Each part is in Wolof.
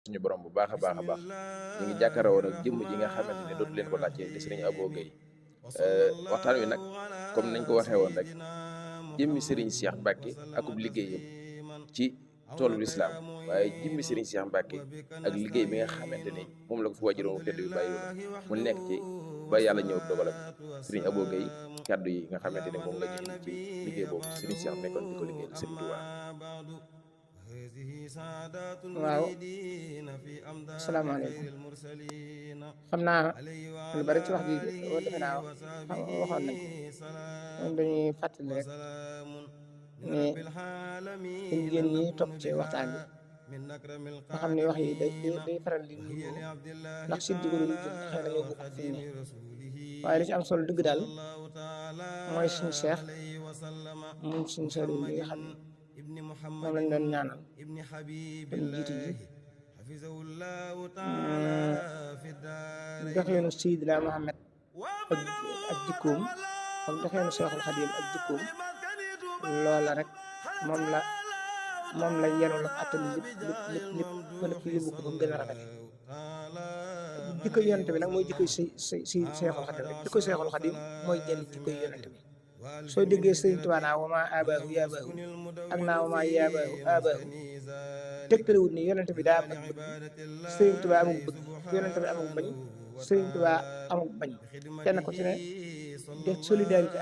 suñu borom bu baax a baax a baax ñu ngi jàkkaarloo woon ak jëmm ji nga xamante ne dootu leen ko laajte di sëriñ Abo Guèye waxtaan wi nag comme nañ ko waxee woon rek jëmmi sëriñ Cheikh Mbacke akub liggéeyam ci toolu lislaam waaye jëmmi sëriñ Cheikh Mbacke ak liggéey bi nga xamante ni moom la ko fi waajuróom wu tedd bi bàyyi woon mu nekk ci ba yàlla ñëw dogalam sëriñ Abo Guèye kaddu yi nga xamante ne moom nga ñu indi ci liggéey boobu sëriñ Cheikh nekkoon di ko liggéey di sëriñ Touba. waaw asalaamaaleykum xam naa lu bari ci wax ji defe naa waxoon nañ ko moom dañuy fàttali rek ne yéen ñi topp ci waxtaan bi nga xam ne wax yi day faral di nuyoo ndax si diggu lu jëm xëy na ñoo bokk fi ne waaye li ci am solo dëgg daal mooy suñu Seex moom suñu solo yi nga xam ne moom lañ doon ñaanal kon jiitu ji doxeenu Seydina Muhammad ak jikkoom ak doxeenu Seexul Xadiim ak jikkoom loola rek moom la yenu la attan lépp ba lépp yóbbu ko ba mu gën a rafet jikko yonent bi nag mooy jikko si Seexul Xadiim rek jikko Seexul Xadiim mooy jël jikko yonent bi soo déggee Sëriñ Tuubaa naa wa maa abaahu yaa baahu ak naa wa maa yaa baahu abaahu tegtalewut ni yonent bi daa am ak bëgg Sëriñ Tuubaa amul bëgg yonent bi amul bañ Sëriñ Tuubaa amul bañ kenn ko ci ne def solidarité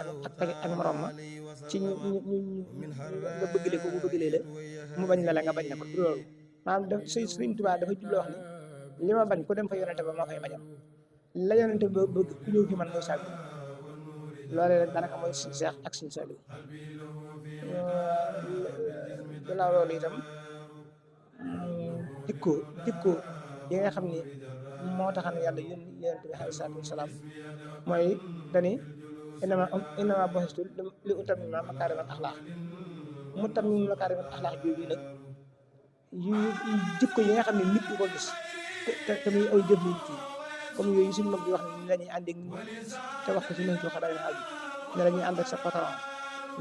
ak morom ma ci ñu nga bëggale ko mu bëggale la mu bañ la nga bañ la ko du loolu maanaam daf Sëriñ Tuubaa dafa jubloo wax ni li ma bañ ku dem fa yonent ba maa fay bañam la yonent ba bëgg ku ñëw fi man mooy sàgg loolee rek daanaka mooy suñu Seex ak suñu Saliou gannaaw loolu itam jikko yi nga xam ni moo tax ne yàlla yónni Yonent bi alayhi salaatu wa salaam mooy dani innama bu'istu li utammima makaarimal axlaaq mu tammim makaarimal axlaaq jooju nag jikko yi nga xam ne nit du ko gis te muy ay jëf yu ci comme yooyu suñu mag bi wax ne la ñuy ànd ak te wax ko ci nañ ko xadaa na aju ne la ñuy ànd ak sa patron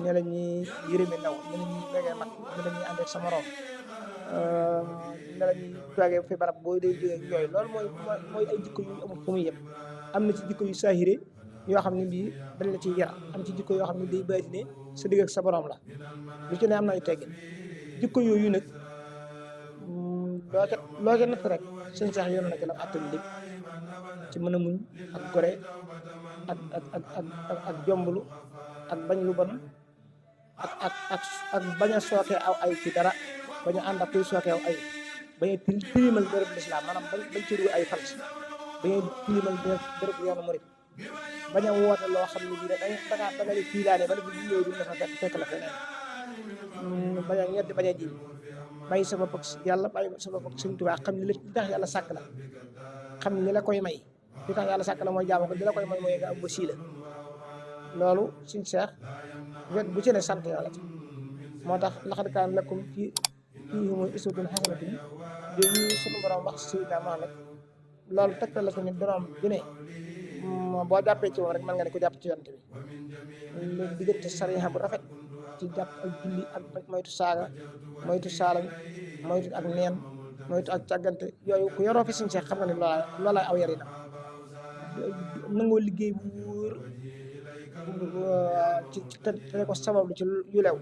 ne la ñuy yërëme ndaw ne la ñuy wegee mag ne la ñuy ànd ak sa morom ne la ñuy toogee fi barab boo day jógee yooyu loolu mooy ay jikko yu amul fu muy yem am na ci jikko yu saahire yoo xam ne bii dañ la ciy yar am ci jikko yoo xam ne day baatine sa digg ak sa borom la lu ci ne am na ay teggin jikko yooyu nag loo ca natt rek seen Seex yoon na ci la attan lépp ci mën a muñ ak gore ak jomblu ak bañ lu bon ak bañ a sooke aw ay ci dara bañ a ànd ak kuy sooke aw ay bañ a tilimal bërëb lislaam maanaam bañ ci dugg ay fals bañ a tilimal bërëb yoonu murit bañ a woote loo xam ne bii rek da nga di fii daane ba léegi ñëw du la fa fekk la feneen bañ a ñetti bañ a ji bàyyi sa bopp ak yàlla bàyyi sa bopp ak Sëriñ Tuubaa xam ne li tax yàlla sàkk la xam ne li la koy may li tax yàlla sàkk la mooy jaamu ko li la koy may mooy nga am wasiila loolu suñu Seex wet bu ci ne sant yàlla ci moo tax laqad kaana lakum fiihim uswatun hasanatun jooju suñu borom wax Seydina Muhammad loolu tegtal la ko ni borom bi ne boo jàppee ci moom rek mën nga ne ko jàpp ci yonent bi léegi diggante sariya bu rafet ci jàpp ak julli ak moytu saaga moytu saalañ moytu ak neen moytu ak càggante yooyu ku yoroo fi suñu Seex xam nga ne loola aw yar yi nag nangoo liggéey bu wóor ci te ko sabablu ci yu lew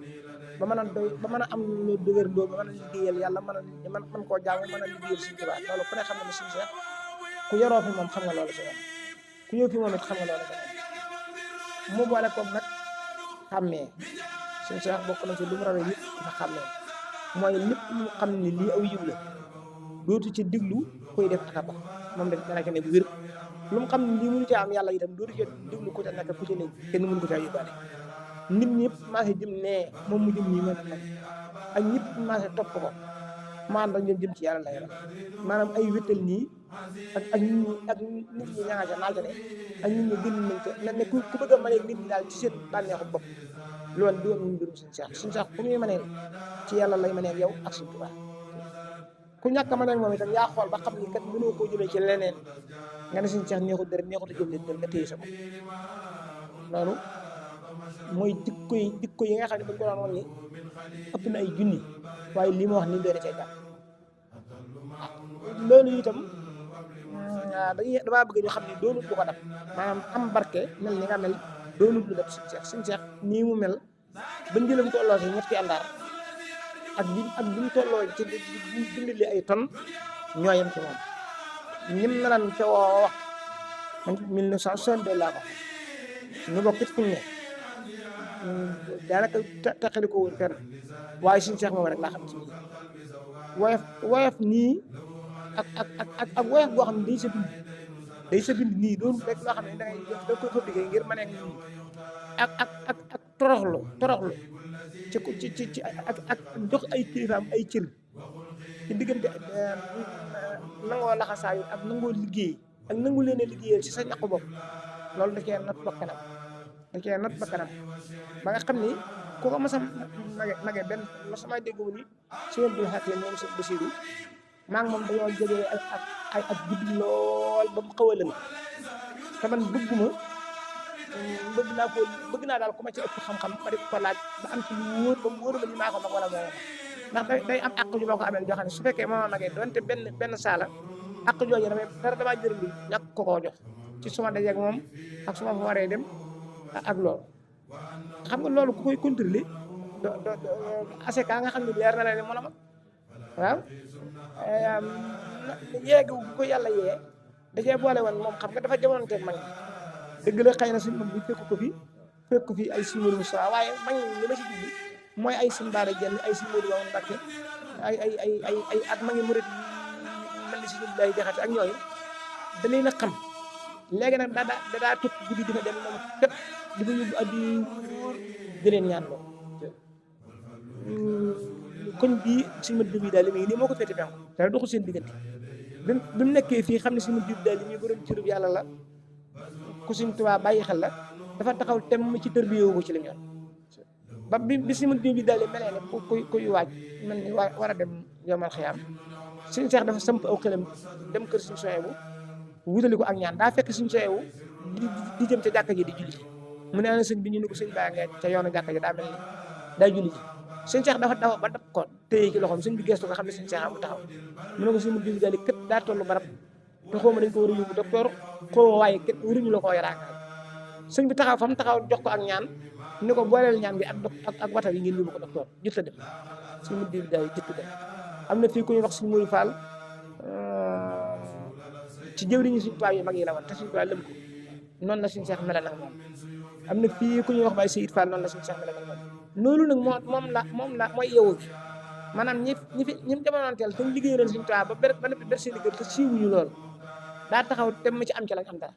ba mën a doy ba mën a am lu dëgër doo ba mën a liggéeyal yàlla mën koo jàng mën a liggéeyal Sëriñ Tuubaa loolu ku ne xam ne ne suñu Seex ku yoroo fi moom xam nga loolu ci moom ku ñëw fi moom it xam nga loolu ci moom mu boole koog nag xàmmee suñu Seex bokk na ci lu mu rawee yëpp dafa xàmmee mooy lépp lu xam ne lii aw yiw la dootu ci diglu koy def ak a ba moom dana ko ne bu wér lu mu xam ne lii mënu caa am yàlla itam dootu ci diglu ko ca nekk ku ci ne kenn mënu ko caa yóbbaale nit ñëpp maase jëm nee moom mu jëm nii mën nag ak ñëpp maase topp ko maan dañ leen jëm ci yàlla lay maanaam ay wéttal nii ak nit ñi ñaa ca naal ne ak nit ñi gën nañ ko ne ku bëgg a mënee nit ñi daal ci seen bànneexu bopp loolu di woon ñu mbirum suñu Seex ku muy mënee ci yàlla lay mënee yow ak Sëriñ Tuubaa ku ñàkk a mënee moom itam yaa xool ba xam ni kat mënoo koo jëlee ci leneen nga ne suñu Seex neexut dara neexut a jëlee dara nga téye sa bopp loolu mooy jikko yi nga xam ne dañ ko doon wax ni ëpp na ay junni waaye lii ma wax nii doy na cee jàpp loolu itam damaa bëgg ñu xam ne doonut lu ko dab maanaam am barke mel ni nga mel doonut lu dab suñu seex nii mu mel ba njëlam tolloo si ñetti àndaar ak bi mu tolloo ci bindali ay ton ñooyam ci moom ñim na lan ca woo wax man 1962 laa ko ñu bokk it fu ñu ne daanaka taxali ko woon fenn waaye suñu seex moom rek laa xam ci nii woyof nii ak woyof boo xam ne day sa bind nii doon rek loo xam ne dangay da ko liggéey ngir mën a nii ak toroxlu ci ak jox ay kilifaam ay cër ci diggante nangoo laxasaayu ak nangoo liggéey ak nangu leen a liggéeyal ci sa ñaq bopp loolu da cee not ba kanam ba nga xam ni ku ko mos a nage benn mosama dégg wu ni si yéen bi xaqee moom si Basiru maa ngi moom dañoo jógee ak guddi lool ba mu xaw a lëng te man bëgg naa daal ku ma ci ëpp xam-xam ma di ko laaj ba am ci lu wóor ba mu wóor ma ni maa ko mag wala moo ndax day am àq ju ma ko amee joo xam ne su fekkee moo magee donte benn saala àq jooju damaa jërëm bi ñàkk ko koo jox ci suma dajeeg moom ak suma fa waree dem ak loolu xam nga loolu ku koy contrôler ACK nga xam ne leer na la ne moo la mag waaw yeegu bu ko yàlla yee da cee boole woon moom xam nga dafa jamono teeg mag dëgg la xëy na suñ moom bi fekk ko fi ay simili Moussa waaye mag li ma ci jublu mooy ay sim baara jenn ay simili woon Mbàkke ay ak ma ngi murit mel ni si ñun lay jaxate ak ñooyu dañuy na xam léegi nag daa tëb guddi di fa dem moom tëb di fa yóbbu addi di leen ñaan loo koñ bii si mat bi daal li muy nii moo ko féete penku dara doxul seen diggante bi mu nekkee fii xam ne si mat bi daal li muy borom cërub yàlla la ku Sëñ Tuubaa bàyyi xel la dafa taxaw tem ci tërbiyewu ko ci li ñor ba bi si mat bi daal li melee ne kuy waaj mel ni war a dem yomal xiyaam Sëñ Seex dafa samp aw xelam dem kër Sëñ Suwaybu wutali ko ak ñaan daa fekk Sëñ Suwaybu di jëm ca jàkka ji di julli mu ne ana sëñ bi ñu ne ko sëñ baa ngee ca yoonu jàkka ji daa mel ni day julli ji Sëñ Seex dafa daw ba dab ko téye ci loxoom sëñ bi gestu nga xam ne Sëñ Seex amu taxaw mu ne ko si mu julli daal kët daa tollu barab te xaw ma dañ ko war a yóbbu docteur xaw waaye kët waruñu la koo yaraakaal sëñ bi taxaw fa mu taxaw jox ko ak ñaan ni ko booleel ñaan bi ak wata yi ngeen yóbbu ko docteur jutta dem si mu julli daal jëtt dem am na fii ku ñuy wax Sëñ Mourou Fall ci jëwriñu Sëñ Tuubaa yu mag yi la woon te Sëñ Tuubaa lëm ko noonu la Sëñ Seex mel nag moom am na fii ku ñuy wax Baye Seyid Fall noonu la Sëñ Seex mel nag moom loolu nag moom la mooy yeewu bi maanaam ñi mu jamonoonteel te ñu liggéeyaloon Sëñ Tuubaa ba noppi ber seen liggéey te siiwuñu loolu daa taxaw tem ma ci am ca lañ am dara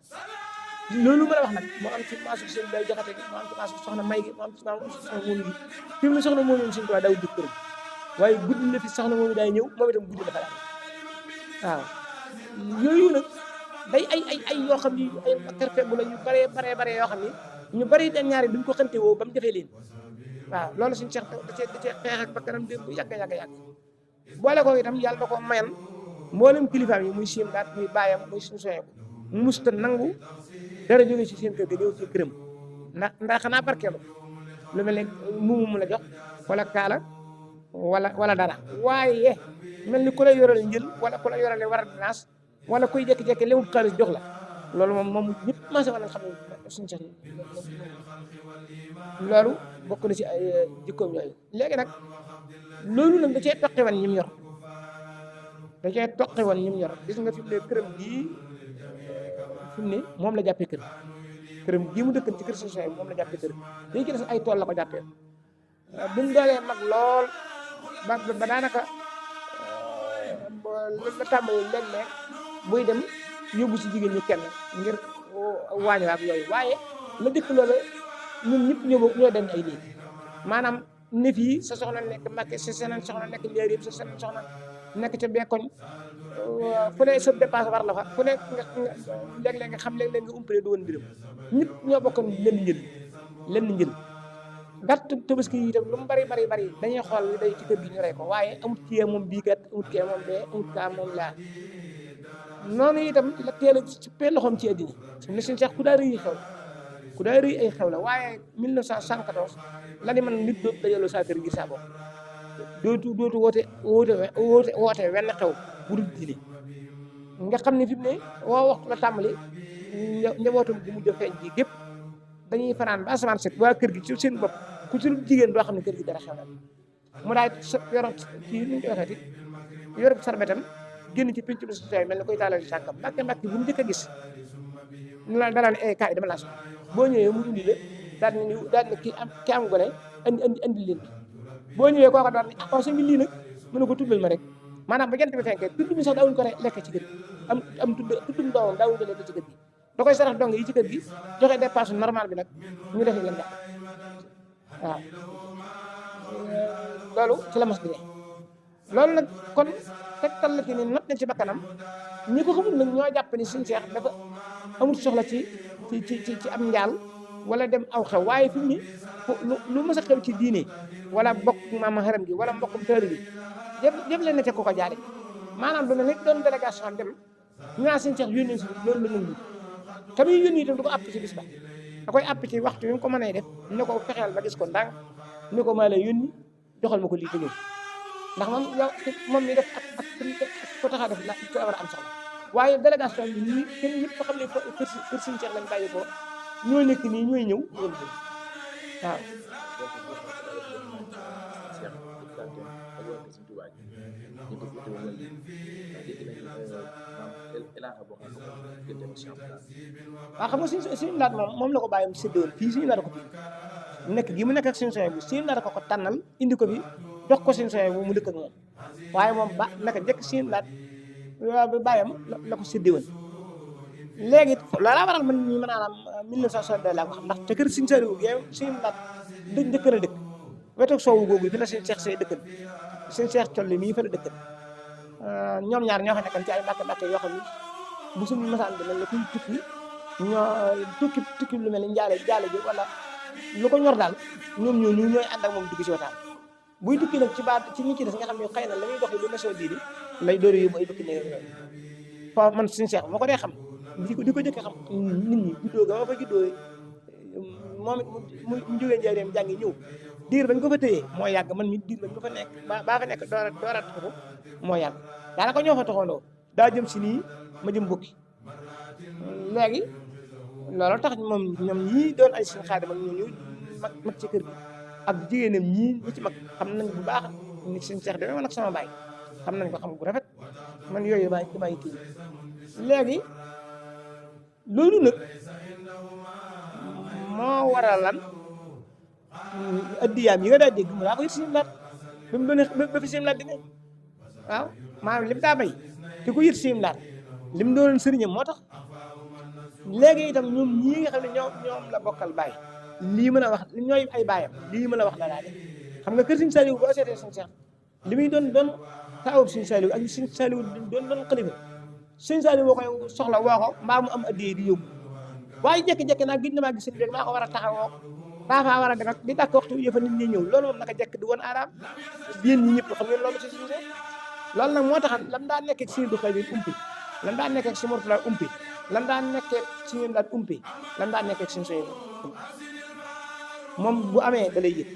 loolu ma la wax nag moo am ci maasu seen bay jaxate gi moo am ci maasu soxna may gi moo am ci maasu soxna moomu gi fi mu ne soxna moomu Sëñ Tuubaa daw dëkk këram waaye guddi na fi soxna moomu daay ñëw moom itam guddi na fa daal waaw yooyu nag day ay yoo xam ni ay terfe bu la ñu bare yoo xam ni ñu bari dañ ñaari duñ ko xante woo ba mu defee leen waaw loolu Sëñ Seex da cee xeex ak bakkanam dé bu yàgg boole ko itam yàlla da ko mayan mboolem kilifaam yi muy siim daat muy bàyyam muy Sëñ Suwaybu musta nangu dara jóge ci seen kër ga ñëw ci këram ndax xanaa barkeelu lu mel ne muumu mu la jox wala kaala wala dara waaye mel ni ku la yoral njël wala ku la yorale war a dinaas wala kuy jékki-jékki léwub xaalis jox la loolu moom ñëpp maasa wala xam ne Sëñ Seex loolu bokk na ci ay jikkoom yooyu léegi nag loolu nag da cee toqi wan ñim yor gis nga fi mu ne këram gii fi mu ne moom la jàppee këram gii mu dëkkan ci kër Sëñ Suwaybu moom la jàppee kër léegi ci des ay tool la ko jàppee bu mu doolee mag lool ba daanaka la tàmbali léeg-léeg buy dem yóbbu ci jigéen ñi kenn ngir waañ waak yooyu waaye la dëkk loola ñun ñëpp ñoo dem ay léegi maanaam ne fii sa soxna nekk Mbàkke sa seneen soxna nekk Njaaréem sa seneen soxna nekk ca bekkoñ fu ne sa dépense war la fa fu ne nga léeg-léeg nga xam léeg-léeg nga umpale du woon mbiram ñëpp ñoo bokkoon lenn njël gàtt tabaski yi itam lu mu bari dañuy xool li day ci kër gi ñu rey ko waaye amut kii moom bii kat amut kii moom bee amut kaa moom laa noonu itam la teel a ci pee loxoom ci àddina su ne Sëñ Seex ku daa rëy ay xew la waaye 1974 la ni man nit dootu dajaloo saa kër gi saa bopp dootu woote wenn xew bu dul diine nga xam ne fi mu ne woo waxtu la tàmbali njabootam bu mujj feeñ ji gépp dañuy fanaan ba asamaan set waa kër gi ci seen bopp ku ci jigéen doo xam ne kër gi dara xew na mu daay yoro kii nu ñu koy waxeeti yoro sarbetam génn ci pinc bi société mel ni koy taalal sànkam mbàkke bu mu njëkk a gis ñu la dalaa ne kaay dama laa soxla boo ñëwee mu indi la daal ne kii am gone andi leen boo ñëwee kooka daal ne waaw sëñ bi lii nag mën na ko tuddal ma rek maanaam ba jant bi fenkee tudd mi sax daawuñu ko lekk ci kër gi am tuddum doomam daawuñu ko lekk ci kër gi da koy sarax dong yi ci kër gi joxe dépense normal bi nag ñu def leen jàpp waaw loolu ci la mas di loolu nag kon tegtal la ci ni not na ci bakkanam ñi ko xamul nag ñoo jàpp ni suñu seex dafa amul soxla ci am njaal wala dem aw xew waaye fi mu ni lu mës a xew ci diine wala mbokk maama xaram gi wala mbokkum tëri bi yëpp leen na te ko ko jaare maanaam du ne nit doon délégation dem ñu naa suñu seex yónnee si loolu la nangu te muy yónni itam du ko àpp ci bis ba da koy àpp ci waxtu wi mu ko mënee def ne ko fexeel ba gis ko ndànk ni ko maa lay yónni joxal ma ko lii tëjee ndax moom mi def ak ko tax a def la ko war a am soxla waaye délégation bi ñii kenn ñëpp xam ne kër Sëriñ Seex lañ bàyyi ko ñoo nekk nii ñooy ñëw loolu waaw. waaw xam nga suñu laat moom la ko bàyyi séddoon fii suñu laat ko fii nekk gi mu nekk ak suñu soxna bi suñu laat ko tànnal indi ko fi jox ko suñu soxna bi mu dëkk ak moom waaye moom ba naka njëkk suñu laat bi bàyyam la ko séddewoon léegi loolaa waral man mii mën naa am 1962 laa ko xam ndax te kër suñu sariwu gi suñu laat dëkk na dëkk wetu soowu googu fi la suñu seex say dëkkan suñu seex colli mii fa la dëkkan ñoom ñaar ñoo fa nekkan ci ay mbàkke yoo xam ni bu suñu masaan bi mel ne kuy tukki tukki lu mel ni jaale ji wala lu ko ñor daal ñoom ñooy ànd ak moom dugg ci waxtaan buy tukki nag ci baat ci ñi ci des nga xam ne xëy na la muy dox lu mesoo bii di lay dóor yóbbu ay bëkk néew yooyu foofu man suñu seex moo ko dee xam di ko jëkk xam nit ñi juddoo ga ma fa juddoo moom it mu jógee njëriñam jàngi ñëw diir bañ ko fa téyee moo yàgg man mi diir bañ ko fa nekk baa fa nekk doorat ko moo yàgg daanaka ñoo fa taxandoo daa jëm si nii ma jëm bukki léegi loolu tax moom ñoom ñii doon ay suñu xaadima ñu mag ci kër gi ak jigéenam ñii ñi ci mag xam nañ bu baax ni suñu seex demee man ak sama baay xam nañ ko xam bu rafet man yooyu damay kii léegi loolu nag moo waral lan addiyaam yi nga daa dégg mu daa ko yit siim laat ba mu doon ba fi siim laat di ne waaw maanaam lim daa bay te ko yit siim laat lim doon sëriñam moo tax léegi itam ñoom ñii nga xam ne ñoom la bokkal baay lii mën a wax ñooy ay baayam lii mën a wax la daa def xam nga kër Sëriñ Saliou boo seetee Sëriñ Seex li muy doon taawub Sëriñ Saliou ak Sëriñ Saliou doon xalifa Sëriñ Saliou boo koy soxla woo ko mbaa mu am addiyee di yóbbu waaye jekki-jekki naa gis na maa gis sëñ bi rek maa ko war a taxawoo daa faa war a dem ak di dàkk waxtu yëfa nit ñi ñëw loolu moom naka jekk di woon aaraam yéen ñi ñëpp xam ngeen loolu ci suñu seex loolu nag moo tax lam daa nekkee si du xëy umpi lam daa nekkee si Murtala umpi lam daa nekkee si ñun daal umpi lam daa nekkee si suñu moom bu amee da lay yëg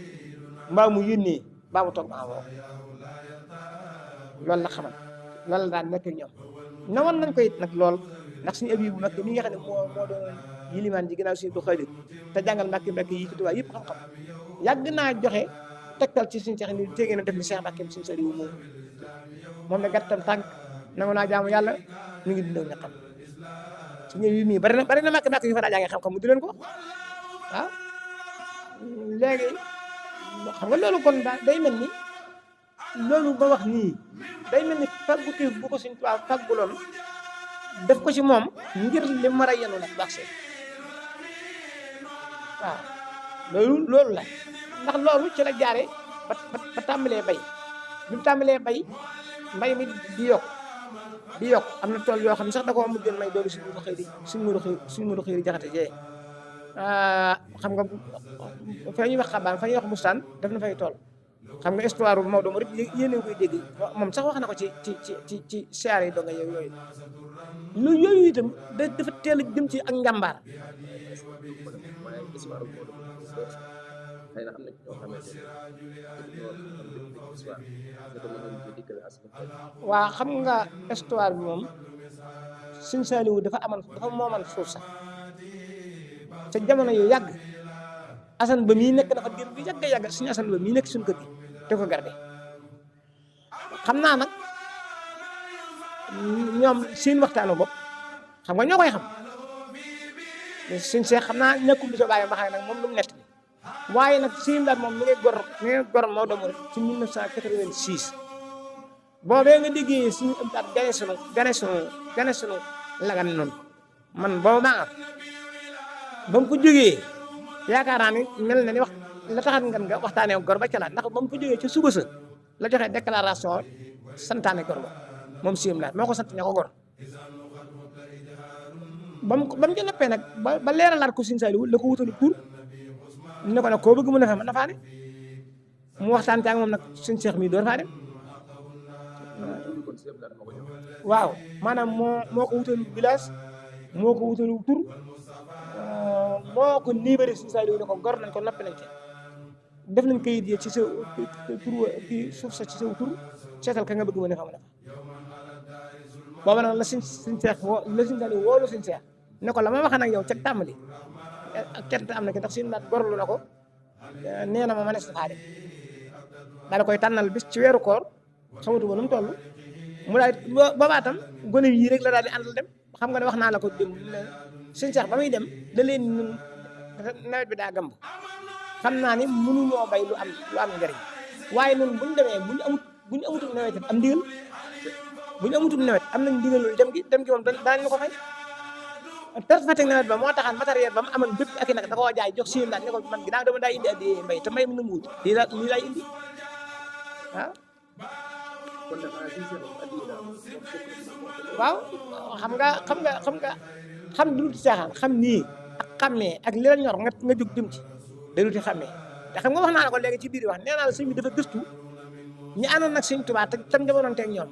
mbaa mu yónnee mbaa mu toog ma woo loolu la xamal loolu la daan nekk ñoom nawoon nañ ko it nag lool ndax suñu abi bu mag mi nga xam ne moo doon yilimaan ji ginnaaw suñu du xëy te jàngal mbàkki yi ci Tuubaa yëpp xam-xam yàgg naa joxe tegtal ci suñu seex ni tegee na def ni Seex Mbàkke suñu sëriñ moom ne gàttam tànk nangu naa jaamu yàlla ñu ngi dundal ñaqam suñu yi mii bari na mbàkk yu fa daa jàngee xam-xam mu di leen ko waaw léegi xam nga loolu kon day mel ni loolu ba wax nii day mel ni faggu kii bu ko suñ Tuubaa fagguloon def ko ci moom ngir li mar a yenu nag baax see waaw loolu la ndax loolu ci la jaare ba tàmbalee bay bi mu tàmbalee bay mbay mi di yokk am na tool yoo xam ne sax da ko mujjoon may doolu suñu muru xëy jaxate jee xam nga fa ñuy wax xabaan fa ñuy wax bustaan def na fay tool xam nga histoire bu Maodo rek yéen a koy dégg moom sax wax na ko ci siyaare yi donga yooyu loolu yooyu itam dafa teel a jëm ci ak njàmbaar xëy na am na ñoo xamante ne ñoo am dëgg histoire nga ko mënoon ci dikkale as waa xam nga histoire bi moom Sëñ Saaliwu dafa mooman suuf sax te jamono yu yàgg Asan ba mii nekk dafa diir bu yàgg suñu Asan ba mii nekk suñu kër gi te ko garde xam naa nag ñoom seen waxtaanu bopp xam nga ñoo koy xam suñ seex xam naa nekkul di sa bàyyi ma xam nag moom lu mu nett bi waaye nag seen daal moom mi ngay gor Maodo Mouride ci 1986 boobee nga déggee suñu am daal gane sunu lagan noonu man booba maa am ba mu ko jógee yaakaar naa ni mel na ni wax la taxat ngan nga waxtaanee gor ba ca la ndax ba mu ko jógee ci suba sa la joxe déclaration santaane gor ba moom siem laat moo ko sant ña ko gor ba mu ca noppee nag ba leeralaat ko Sëñ Saaliwu la ko wutalu tur ne ko nag koo bëgg mu ne fa mën na faa dem mu waxtaan ci ak moom nag Sëñ Seex mi door faa dem waaw maanaam moo ko wutalu village moo ko wutalu tur moo ko libéré Sëñ Saaliwu ne ko gor nañ ko noppi nañ ci def nañ kayit yi ci sa tur kii suuf sa ci sa tur seetal ka nga bëgg mu ne fa mën a fa booba nag la Sëñ Seex la Sëñ Saaliwu woolu Sëñ Seex ne ko la ma waxee nag yow ca tàmbali ak cant am na ki ndax Sëñ Laat gorlu na ko nee na ma mënees na faa dem daal koy tànnal bis ci weeru koor xamatu ba nu mu toll mu daal boobaa tam gone yi rek la daal di àndal dem xam nga ne wax naa la ko démb Sëñ Seex ba muy dem da leen ñun nawet bi daa gàmb xam naa ni mënuñoo bay lu am njëriñ waaye noonu bu ñu demee bu ñu amutul nawet am ndigal bu ñu amutul nawet am nañ ndigal loolu dem gi moom daañu ko fay perfecting nawet ba moo taxaan matériel ba mu amoon bépp ak i nag da koo jaay jox Sëñ Laat ne ko man ginnaaw dama daa indi addi mbay te mbay mi nanguwul lii laay indi waaw xam du dul caaxaan xam nii ak xàmmee ak li la ñor nga jóg jëm ci da duti xàmmee te xam nga wax naa la ko léegi ci biir wax nee naa la sëñ bi dafa gëstu ñi àndoon nag Sëñ Tuubaa te tam jamonoon teeg ñoom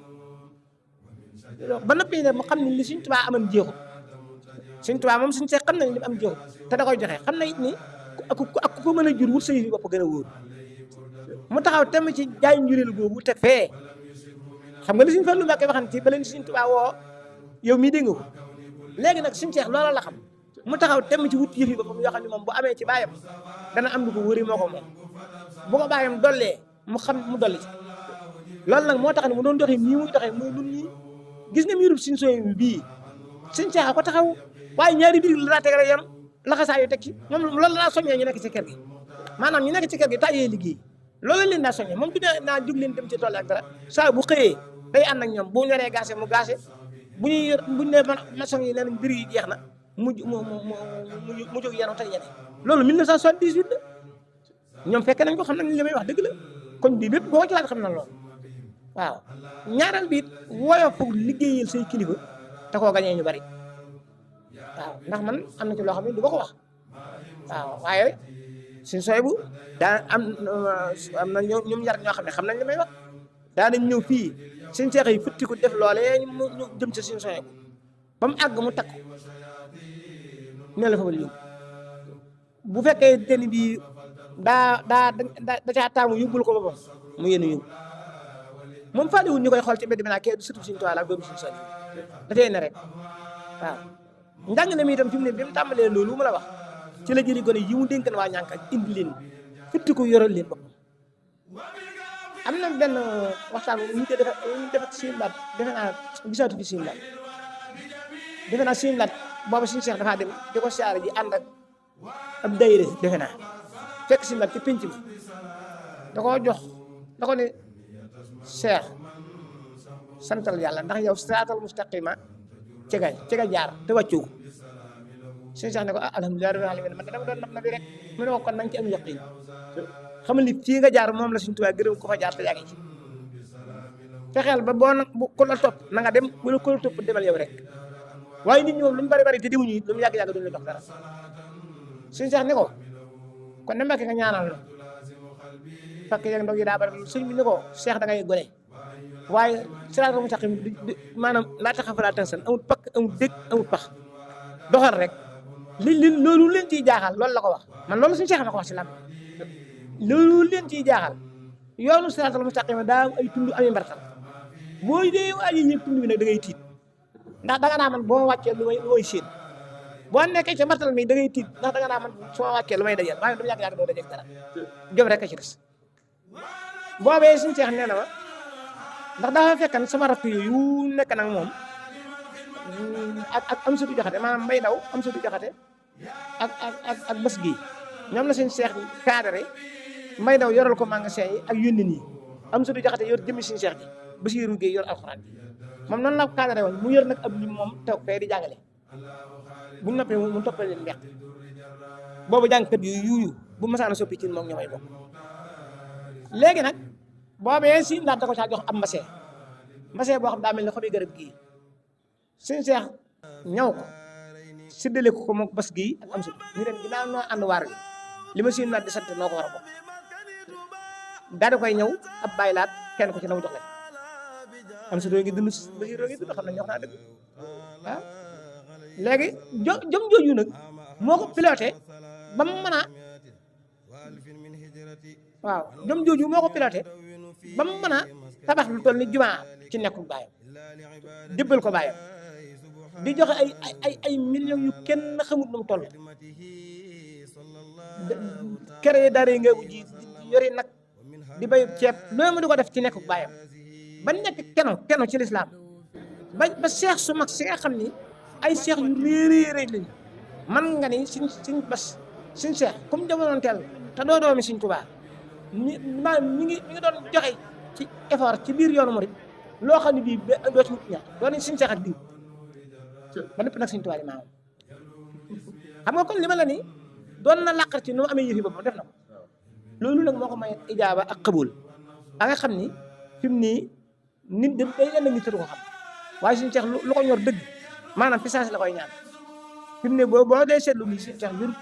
ba noppi ne mu xam ne li Sëñ Tuubaa amoon jeexu Sëñ Tuubaa moom Sëñ Seex xam na ne li mu am jeexu te da koy joxe xam na it ni ak ku ko mën a jur wut sa yëf yi bopp gën a wóor mu taxaw tem ci jaay njureel boobu te fee xam nga li Sëñ Fallu Mbàkke waxan ci ba leen Sëñ Tuubaa woo yow mii dégg nga ko léegi nag Sëñ Seex loola la xam mu taxaw tem ci wut yëf yi boppam yoo xam ne moom bu amee ci baayam dana am lu ko wëri moo ko moom bu ko baayam dollee mu xam mu dolli ci loolu nag moo tax ne mu doon doxee nii muy doxee muy nun ñii gis nga miirub Sëñ Sooy bii Sëñ Seex a ko taxaw waaye ñaari biir la daa teg rek yam laxasaa yu teg ci moom loolu daa soññee ñu nekk ci kër gi maanaam ñu nekk ci kër gi tàyyee liggéey loolu leen daa soññee moom du ne naa jóg leen dem ci tool ak dara saa bu xëyee day ànd ak ñoom bu ñoree gaase mu gaase buñ ne maçon yi nee nañ mbir yi jeex na mu jóg yenu tey yene loolu 1978 la ñoom fekk nañ ko xam nañ li may wax dëgg la kon bii bépp boo ci laaj xam na loolu waaw ñaareel bi it woyof pour liggéeyal say kilifa te koo gañee ñu bari waaw ndax man am na ci loo xam ne du ma ko wax waaw waaye Sëñ Suwaybu daa am na ñoom ñaar ñoo xam ne xam nañ li may wax daa nañ ñëw fii Sëñ Seex yi futti ko def loolee ñu jëm ci Sëñ Suwaybu ba mu àgg mu takk ne la fa ba yóbbu bu fekkee te ni bii da caa taamu yóbbul ko boppam mu yéen yóbbu moom fàlliwul ñu koy xool ci mbedd bi naa kee du surtout Sëñ Tuubaa la doomu Sëñ Suwaybu da tey ne rek waaw njàng na mi itam fi mu ne bi mu tàmbalee loolu mu la wax ci la jëli gone yi mu dénk na waa ñànk indi leen fitti ko yoral leen boppam am na benn waxtaan bu ñu ko defat Sëñ Laat defe naa gisaatu fi Sëñ Laat defe naa Sëñ Laat booba Sëñ Seex dafaa dem di ko siyaare ji ànd ak ab dayre defe naa fekk Sëñ Laat ci pénc mi da ko jox da ko ne Seex santal yàlla ndax yow siraatal mustaqima ci nga jaar te wàccoo Sëñ Seex ne ko alhamdulilah rabbil alamin man dama doon nab na bi rek mu ne ko kon nañ ci am yaqin xamal ni fii nga jaar moom la Sëñ Tuubaa gërëm ko fa jaar te yaa ngi ci fexeel ba boo ku la topp na nga dem wala ku la topp demal yow rek waaye nit ñi moom lu mu bari te demuñu it lu mu yàgg-yàgg duñu la jox dara Sëñ Seex ne ko kon ne Mbàkke nga ñaanal la fakk yeeg ndog yi daa bari sëñ bi ne ko Seex da ngay gone waaye siraatal mustaqim maanaam laa taxaw fa laa tansan amul pakk amul dégg amul pax doxal rek li loolu leen ciy jaaxal loolu la ko wax man loolu Sëñ Seex ma ko wax si lam loolu leen ciy jaaxal yoonu siraatal mustaqima daa am ay tund ami mbartal booy dee waa yi ñëpp tund bi nag da ngay tiit ndax da nga naa man boo wàccee lu may séen boo nekkee ca mbartal mi da ngay tiit ndax da nga naa man su ma wàccee lu may dajal waaye du yàgg-yàgg doo dajeg dara jom rek a ci des boobee suñu seex nee na ma ndax dafa fekkan sama rakk yu nekk nag moom ak am sutu jaxate maanaam mbay daw am sutu jaxate ak bés gi ñoom la seen seex cadre mbay daw yoral ko magasin yi ak yónni nii am sutu jaxate yor jëmmi suñu seex ji Basiiru Géey yor alxuraan bi moom noonu la cadre woon mu yor nag ab lim moom taw fee di jàngale bu noppee mu toppale leen mbeq boobu jàngkat yuyu bu masaana soppi ci moom ñoomay bokk léegi nag boobee si ndaat da ko caa jox am mbase boo xam daa mel ne xobi garab gii suñu seex ñaw ko séddale ko moom bas gii ak am sut ñu dem ginnaaw noo ànd waar gi li ma siin naat di sant noo ko war a bokk daal di koy ñëw ab bàyyi laat kenn ko ci na mu jox leen am sut ngi dund Basiiru ngi dund xam nañ ñoo xam naa dëgg waaw léegi jom jooju nag moo ko piloté ba mu mën a waaw jom jooju moo ko piloté ba mu mën a tabax lu toll ni jumaa ci nekkul baayam jëbbal ko baayam di joxe ay millions yu kenn xamut nu mu toll kere daara yi nga ji yori nag di bay ceeb loolu ma di ko def ci nekkul baayam ba nekk keno ci lislaam ba seex su mag si nga xam ni ay seex yu réeréeréy lañu man nga ni suñ bas suñ seex comme jamonoon teel te doo doomi Sëñ Tuubaa mi ngi doon joxe ci effort ci biir yoonu murid loo xam ne bii doo ci wut ñaar doon suñ seex ak diw ba nëpp nag Sëñ Tuubaa yi maamam xam nga kon li ma la ni doon na làqar ci nu mu amee yëfi boppam def na ko loolu nag moo ko may ijaaba ak xabul ba nga xam ni fi mu nii nit day leen nit ko xam waaye suñu seex lu ko ñor dëgg maanaam fi saasi la koy ñaan fi mu ne boo dee seetlu nii suñu seex yur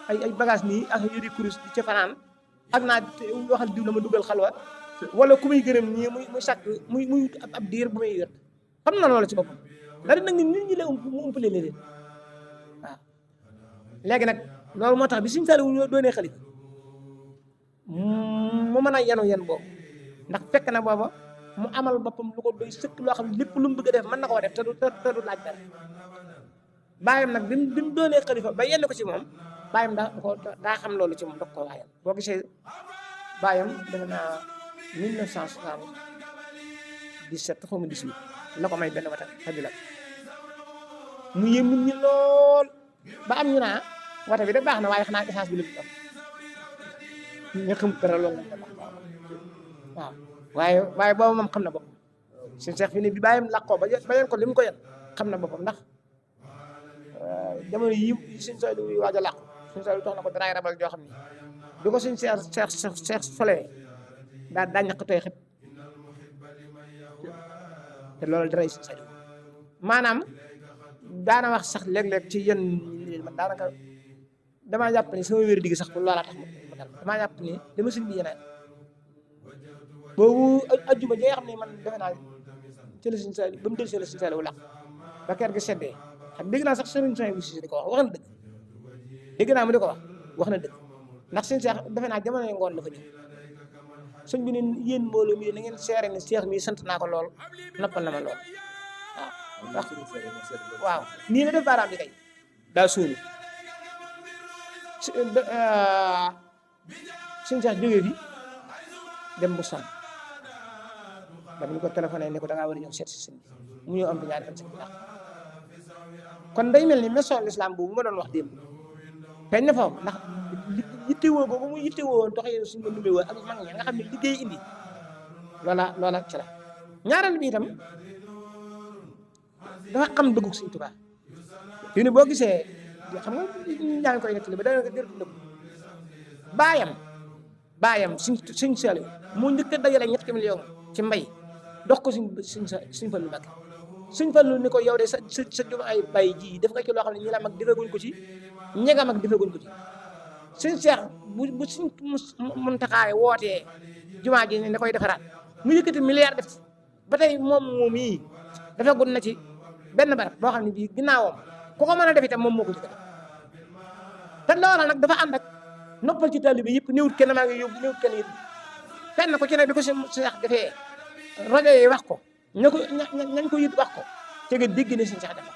ay bagage nii ak yuri kurus di ca fanaan ak naa waxal diw la ma dugal xalwa wala ku muy gërëm nii muy sàkk muy ab diir bu muy yor xam na loolu ci boppam dari nag nit ñi la mu umpale leen waaw léegi nag loolu moo tax bi Sëñ Saaliw ñoo doonee xalifa mu mën a yen boobu ndax fekk na booba mu amal boppam lu ko doy sëkk loo xam ne lépp lu mu bëgg a def mën na koo def te du laaj dara bàyyam nag bi mu doonee xalifa ba yenn ko ci moom bàyyam daa xam loolu ci moom dog ko waayal boo gisee bàyyam defe naa 1977 xaw ma 18 la ko may benn wata xajula mu yëm nit ñi lool ba am ñu naa wata bi de baax na waaye xanaa essence bi la am ñu xamut dara loolu la baax waaw waaye boobu moom xam na boppam suñu seex fi ne bi bàyyam làqoo ba yen ko li mu ko yen xam na boppam ndax jamono yi suñu Saaliw yi waaj a làqu suñu Saaliw tox na ko daraay rabal joo xam ni bi ko suñu seex solee daa ñaq tooy xëpp te loolu daray suñu Saaliw maanaam daana wax sax léeg-léeg ci yenn ñi man daanaka damaa jàpp ni sama wér digg sax bu loolaa tax ma dal damaa jàpp ni dama sëñ bi yeneen boobu ajjuma ji nga xam ne man defe naa ci la Sëñ Saaliw ba mu del si la Sëñ Saaliw làqu ba kër gi seddee xam dégg naa sax sëriñ soñ bu si di ko wax na dëgg dégg naa mu di ko wax na dëgg ndax sëñ Seex defe naa jamono yi ngoon la fa ñëw sëñ bi ne yéen mbooloo mi na ngeen seere ni Seex mi sant naa ko lool noppal na ma lool waaw nii la def baaraam bi kay daa suulu sëñ Seex jógee fi dem bu sam ba ñu ko téléphoné ne ko da ngaa war a ñëw seet si sëñ bi mu ñëw am bi ñaari fan si baax kon day mel ni mission l'islam boobu ma doon wax démb feeñ na foofu ndax yittewoo boobu mu yittewoo woon doxee suñu ko numee woon ak mag ñi nga xam ne liggéey indi loola ci la ñaareel bi itam dafa xam dëggug Sëñ Tuubaa fii ni boo gisee xam nga ñaa ngi koy nettali ba dana ko dértu dëgg baayam Sëñ Saaliw moo njëkk a dajale ñetti million ci mbay dox ko Sëñ Fallu Mbàkke Sëñ Fallu ni ko yow de sa jumaay bay ji def nga ci loo xam ne ñi la mag defaguñ ko ci ñega mag defaguñ ko ci Sëñ Seex bu Sëñ Muntaxaa wootee jumaa ji ne da koy defaraat mu yëkkati milliard def ba tey moom yi defaguñ na ci benn barab boo xam ne bii ginnaawam ku ko mën a def itam moom moo ko jëkk te loola nag dafa ànd ak noppal ci taalibe yëpp néewut kenn maa ngi yóbbu néewut kenn yëpp kenn ko ci ne bi ko Seex defee rajo yi wax ko ñañ ko yit wax ko te nga dégg ne Sëñ Seex dafa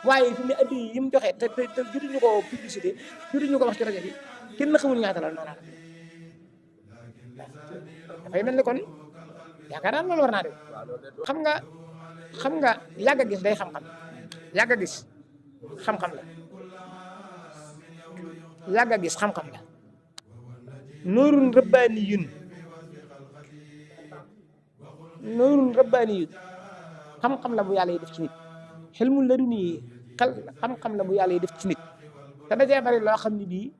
waaye fi mu ne addi yi mu joxe te jotuñu ko publicité jotuñu ko wax ci rajo bi kenn xamul ñaata la noonu dafay mel ni kon yaakaar naa loolu war naa def xam nga yàgg a gis day xam-xam yàgg a gis xam-xam la yàgg a gis xam-xam la nuurun rabbaaniyun xam-xam la bu yàlla yi def ci nit xilmul laduni xam-xam la bu yàlla yi def ci nit te dajee bari loo xam ne bii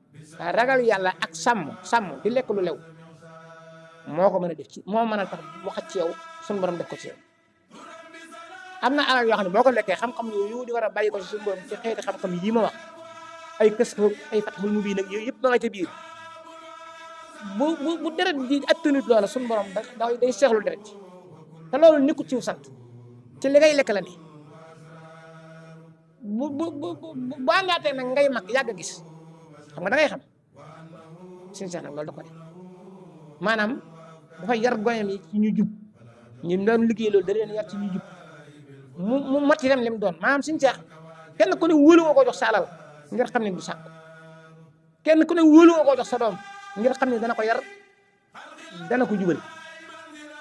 ragal yàlla ak sàmm di lekk lu lew moo ko mën a def ci moo mën a tax mu xaj ci yow suñu borom def ko ci yow am na alal yoo xam ne boo ko lekkee xam-xam yooyu di war a bàyyi ko ci suñu borom ci xeeti xam-xam yi ma wax ay kës ay fatxul mu bii nag yooyu yëpp ma nga ca biir bu deret ji attanut loola suñu borom day seexlu deret te loolu nekkul ci sant ci li ngay lekk la ni bu àndaatee nag ngay mag yàgg a gis xam nga da ngay xam Sëñ Seex nag loolu da ko def maanaam dafa yar goyam yi ci ñu jub ñu doon liggéey loolu da leen yar ci ñu jub mu mat itam lim doon maanaam Sëñ Seex kenn ku ne wóolu nga ko jox sa alal ngir xam ne du sàkk kenn ku ne wóolu nga ko jox sa doom ngir xam ne dana ko yar dana ko jubal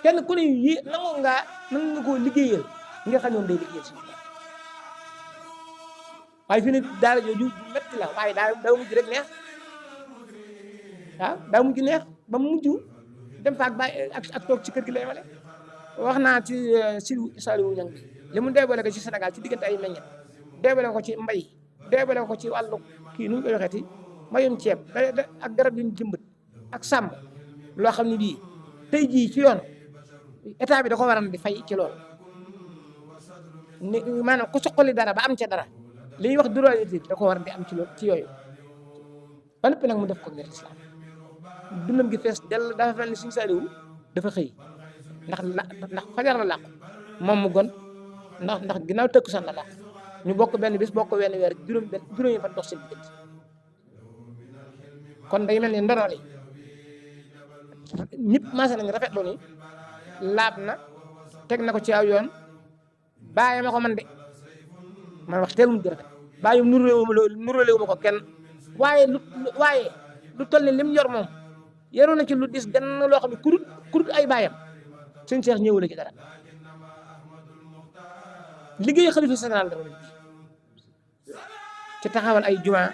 kenn ku ne nangu nga koo liggéeyal ngir xam ne moom day liggéeyal si waaye fi ne daara jooju metti la waaye daa mujj rek neex waaw daa mujj neex ba mujj dem faak bàyyi ak toog ci kër gi lay male wax naa ci Saliou Niang bi li mu déebale ko ci Sénégal ci diggante ay meññet déebale ko ci mbay déebale ko ci wàllu kii nu ñu koy waxeeti mbayum ceeb ak garab yu ñu jëmbat ak sàmm loo xam ne bii tey jii ci yoon état bi da ko waran di fay ci loolu maanaam ku soqali dara ba am ca dara li ñuy wax droit da ko waran di am ci loolu ci yooyu ba noppi nag mu def ko ngir islam dundam gi fees dell dafa mel ni Sëñ Saaliw dafa xëy ndax fajar la làqu moom mu gon ndax ginnaaw tëkkusaan la làqu ñu bokk benn bis bokk wenn weer juróomi fan dox seen diggante kon day mel ni ndono li ñëpp maase nañ rafetlu ni laab na teg na ko ci aw yoon bàyyi ma ko man de man wax teel mu di rafet bàyyi nuróolewu ma ko kenn waaye lu toll ni lim yor moom yaroon na ci lu dis gan loo xam ne kurut ay baayam Sëñ Seex ñëwula ci dara liggéey xalifa général dara ci taxawal ay juma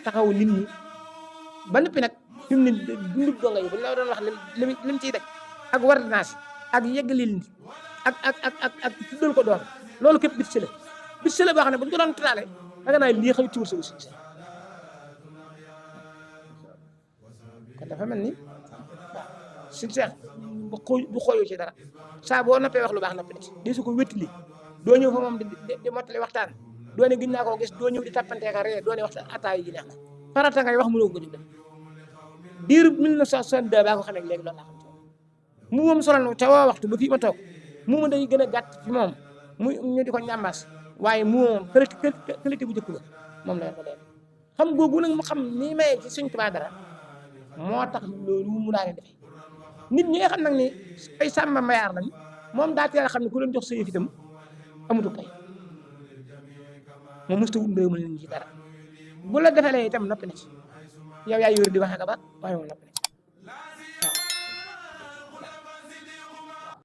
taxawu nit ñi ba noppi nag fi mu ne dundub donga yi bu ñu la doon wax lim ciy daj ak wardinaas ak yeggalil nit ak tuddal ko doom loolu képp bit si la boo xam ne bu ñu ko doon tëraale danga naa lii xëy tuur sa Sëñ Seex kon dafa mel ni Sëñ Seex bu xooyoo ci dara saa boo noppee wax lu baax noppi ci di su ko wétali doo ñëw fa moom di mottali waxtaan doo ne gis naa koo gis doo ñëw di tappanteeka ree doo ne waxtaan ataay ji neex na farata ngay wax mënoo ko def diir 1962 baa ko xamee léegi loolu laa xam mu moom solo na te woo waxtu ba fii ma toog mu ma day gën a gàtt fi moom ñu di ko ñambaas waaye mu moom qualité bu njëkk ba moom la ko léegi xam googu nag mu xam ni maye ci Sëñ Tuubaa dara moo tax loolu mu daane defee nit ñi nga xam nag ni ay sàmba mayaar lañ moom daa teel a xam ne ku leen jox sa yëf itam amutu pay moom mosut a wut ndërëmal nit ñi ci dara bu la defalee itam noppi na ci yow yaa yor di wax ak a ba waaye moom noppi na